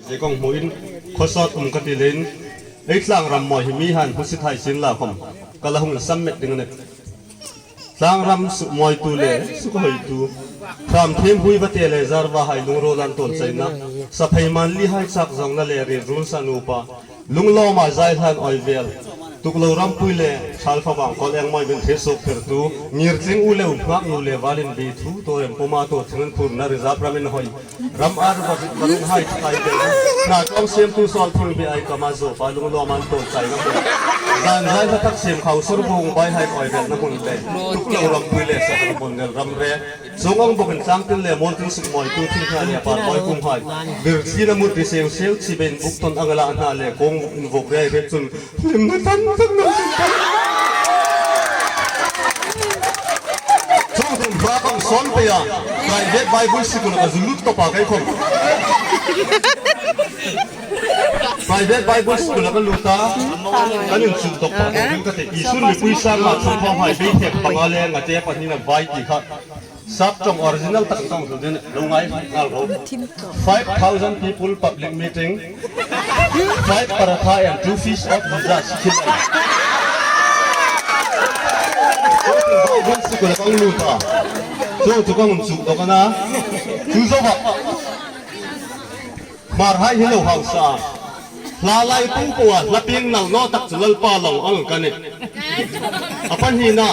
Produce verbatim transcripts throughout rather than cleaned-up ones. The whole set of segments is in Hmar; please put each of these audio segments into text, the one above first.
Ze kong hmuin khawsawt um ka ti leiin ei tlangram mawi hi mi han hmusit hai sin la khom ka la hung la sam met ding a nih. Tlangram suk mawitu le suk hoitu, hram thiem hui vate le zarva hai lungruol an tawl chaina, saphei man li hai chak zawngna le ri run san upa, lunglawma zai hlan awi vel, tuklo rampui le thalfa vang kawl eng mawi min thei suk pertu, ngir tling u le u ngak nu le valin bi thu to rem puma to thingin phurna rizap ramin hoi. Ram ar va, va rung hai thai ber. Na tong siem tu sol thing bi ai kama zo pa lunglawma an tawl chaina mun. Zan zai hla tak siem khau sur bung bai hai koi ber na mun le. Tuklo rampui le sa ram mun nel ram re. Sung ang bukin sang tin le mol tin suk moi tu thing hna le pa moi kung hai. Bir si na mut ri seu seu chi ben buk ton ang la hna le kong in vok re re chun. Hlimna tam tak lo. Chung chung fa kong son pe ya. Private Bible School ka zu lut to pa kai khom. Private Bible School ka lut ta. Kan in sun to pa kai ka te. Isun mi pui sa ma chung khom hai be thek pa nga le nga te pa ni na vai ti kha. Sap tong original tak tong tu den lo ngai ngal ro. Five thousand people public meeting. Five paratha and two fish of Jesus. Bible School ka lut ta. Chu chu ka hun suk dok a na. Chu zo ba. Hmar hai hi lo hausa. Hla lai pung pua hla pieng nal naw tak chu Lalpa lo ang ka nih. A pahnina,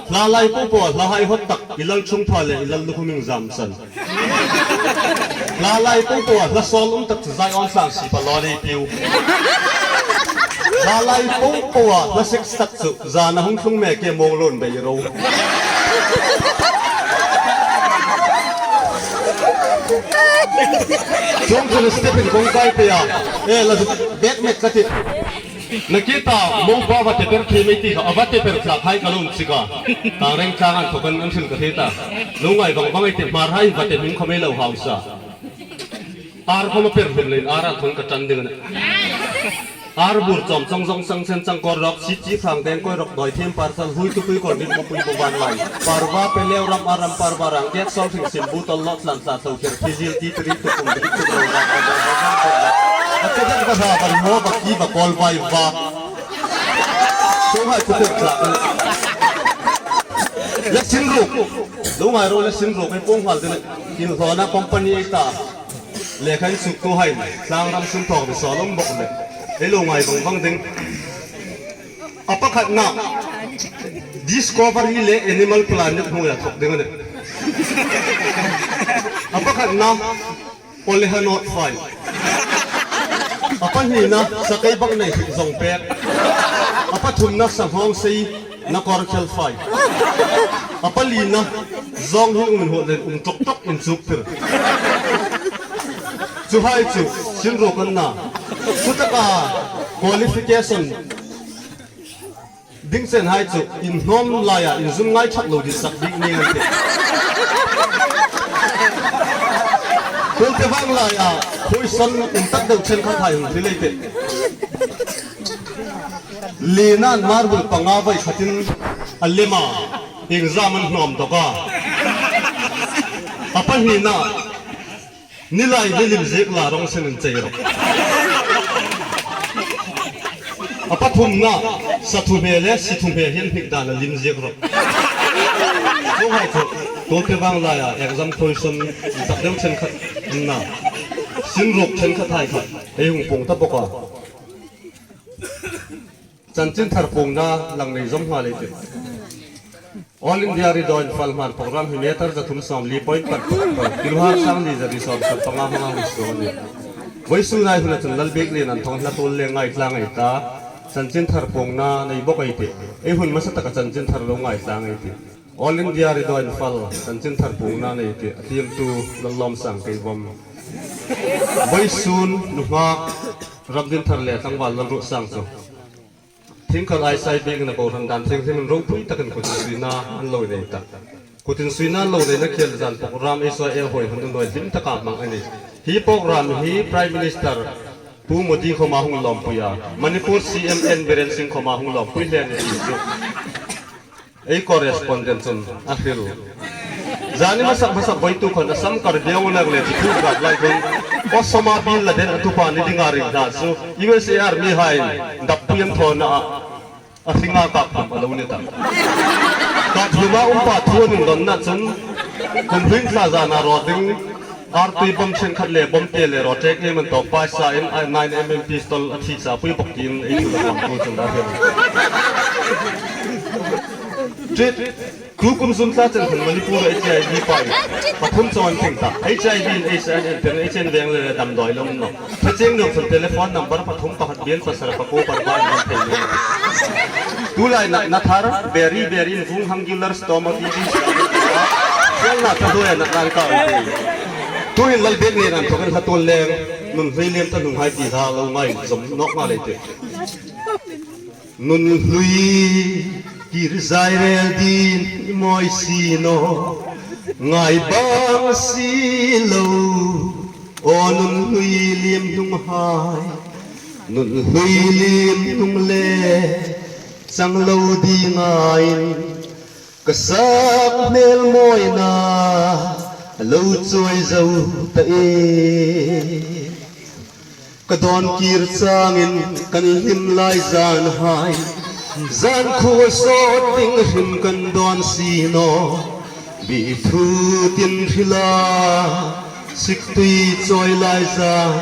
hla lai pung pua hla hai hot tak i lal chung pha le i lal lukhum ing zam san. Hla lai pung pua hla sawl um tak chu Zion sang si pa lo nei piu. Hla lai pung pua hla six tak chu Zana hung thlung mek ke mong lon bei ro. Chuong chu step in kong kai pe a. E la zu bek mek ka ti. Na ki ta mong pa va te per thi mai ti kha, a va te per thlak hai ka lum chika. Ta reng chang an thokan an thil ka thi ta. Lo ngai vang vang ai te Hmar hai va te hming khom ei lo hausa. Ar khom a per hlim lein ar a thon ka tan ding a nih. Ar bur chawm chawng zawng sang sen chang kawr rawk, si chi phang deng koi rawk, dawi thiem par sal, hui tu pui kawr dik ma pui bo van lai. Parva pe leu ram a ram parva rang, gek sawl hring sim bu tol lawt tlan tla tlo kher, phizil ti tri tu kum dik tu ro rak. A te dek va sa van mo va ki va kawl vai va. Song hai tu tek tla. Le sin ruk. Lo ngai ro le sin ruk, ei pung hal ding. Kin hona company ei ta. Lekha in suktu hai, tlangram sun thawk ni sawl um bok le. Ei lo ngai vang vang ding. A pakhatna, Discovery le Animal Planet hnuoia thawk ding a nih. A pakhatna, Olehanot fai. A pahnina, sakei bak nei hrik zawng pek. A pathumna, sanghawng sei. Na kawr khel fai. A palina, zawng hung um in hawt le um tok tok in chuk tir. Chu hai chu, sin ro kan na. Chu taka qualification ding chen hai chu, in hnawm laia, in zum ngai chak lo di sak dik ni ngan te. Kul te vang laia, khui san in tak deuh chen khat hai hung thilei te. Linan marble panga vai khatin a lema, exam an hnawm dawk a. A pahnina, ni lai ni lim ziek la rong sen an chei ro. A pathumna, sa thum he le si thum he hian hnik dan a lim ziek ro. Chu hai chu, tu te vang laia, exam question tak deuh chen khat na. Sin ruk chen khat hai khat. Ei hung pung ta bok a. Chanchin thar pungna lang nei zawm nghal ei tih. All India Ri Daw Infa'n hman program hi meter za thum sawm li point par par, kilohertz sang li za ri sawm sawm panga hmanga hung suo a nih. Vawisun ai huna chun Lalbieklinan thawng hla tul le ngaitlang ei ta. Chanchin thar pungna nei bok ei tih. Ei hun hmasa taka chanchin thar lo ngaitlang ei tih. All India Ri Daw Infa'n chanchin thar pungna nei tih. A tiemtu Lallawmsang Keibawm. Vawisun nunghak Ramdinthar le tlangval Lalruotsang chu. Thingkal aisai bik na kohran dan thienghlimin ropui takin kutin suina an lo nei ta. Kutin suina an lo neina khel zan program ei suo ei hoi hun nuoi hlim taka hmang a nih. Hi program hi Prime Minister Pu Modi khoma hung lawmpui a. Manipur C M N Biren Singh khoma hung lawmpui hle a nih ti chu. Ei correspondent chun a hril. Zani hmasa hmasa boitu khon a sam kar biang u lak le ti thu gap lai khun. Osama bin Laden a tupa ni dinga ring hla chu U S A Army hai dap pui an thawna a hringa kap khum a lo ni ta. Kap hluma um pa thu an indawnna chun kum hring thla zana raw ding artui bom ṭhenkhat le bom te le raw ṭek ei man tawk paisa in a nine M M pistol a thi sa pui bawk tiin ei thu lam thu chun a hriet. Ṭit. Tukum sun thla chen hin Manipur H I V pai pathum chawng an tling ta. H I V in H N N ten H N veng le damdawi lo um naw. Tha cheng nuom chun telephone number pathum pakhat bial pasal pakuo parba an thei lo. Tulai na, na thar, beri, beri in vung hangular stoma T B sial na ta duai na kan ka ti. Tuhin Lalbiakneiin an thawk an hla tuol leng, nun hlui liem ta hnung hai ti hla lo ngai zom nawk nga lei te. Nun hlui kir zai rel ding i mawi si naw, ngai bang si lo. Aw nun hlui liem hnung hai, nun hlui liem hnung le chang lo ding ngaiin ka sak hmel mawina lo chawi zo ta e. Ka dawn kir changin kan hlim lai zan hai, zan khuo sawt ding hrim kan dawn si naw. Bi thu tin hrila, siktui chawi lai zan,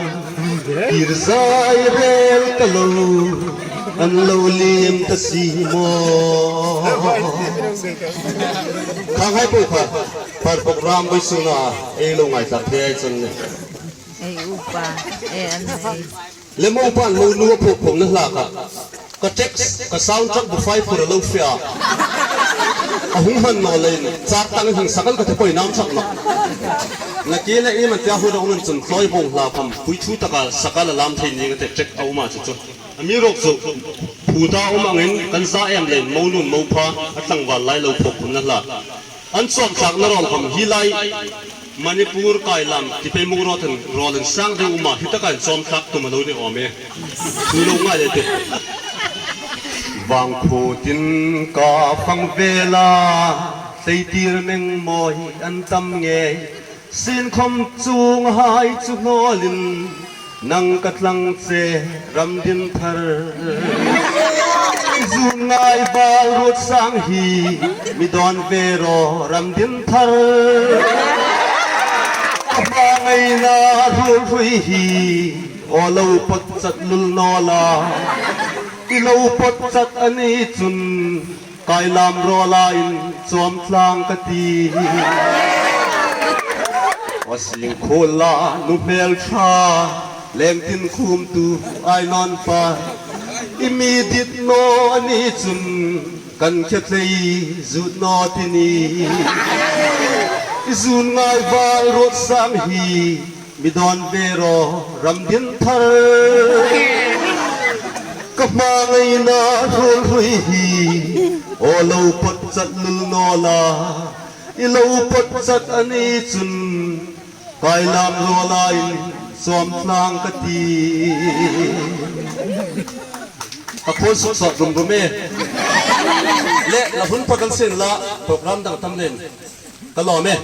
kir zai rel ka lo, an lo liem ta si maw. Khanghai po kha, par program bai suna, ei lo ngai tak thei chun. Ei upa, ei an ei. Le mo pan mo nu a phawk khawmna hla kha. Ka text, ka sound track bu fai phur a lo fe a. A hung hman naw leiin, char tang hing sakal ka te poi nam sak naw. Na ki le i man tia hu dong nun chun tlawi bawng hla khawm, pui thu taka sakal a lam thei ning a te track a um a chu chu. Amiruokchu, phuta um angin kan za em leiin mo nun mo pha a tlangval lai lo phawk khawmna hla. An chawm thlakna rawl khawm hi lai Manipur kailam ti pei mung rawt an rawl an sang deu um a, hi taka an chawm thlak tum a lo ni awm e. Thu lo ngai le te. Vangkhutin ka fang vela, tleitir meng mawi an tam ngei. Sin khawm chung hai chu hnawlin, nang ka tlang che ram din thar. I zun ngai val ruot sang hi, mi dawn ve ro ram din thar. Ka hma ngaina ruol hrui hi, aw lo pawt chat lul naw la. I lo pawt chat a ni chun, kailam rawla in chawm tlang ka ti. Aw sing khula nu hmel ṭha, leng tin khum tu ai nawn pa. I mi dit naw a ni chun kan khe thlei zut naw ti ni. I zun ngai val ruot sang hi, mi dawn ve ro ram din thar. Ka hma ngaina ruol hrui hi, aw lo pawt chat lul naw la. I lo pawt chat a ni chun, kailam rawla in chawm tlang ka ti. Ka khawl suk sawt rum rum e. Le, la hun pakal sin la, program dang tam len. Ka lawm e.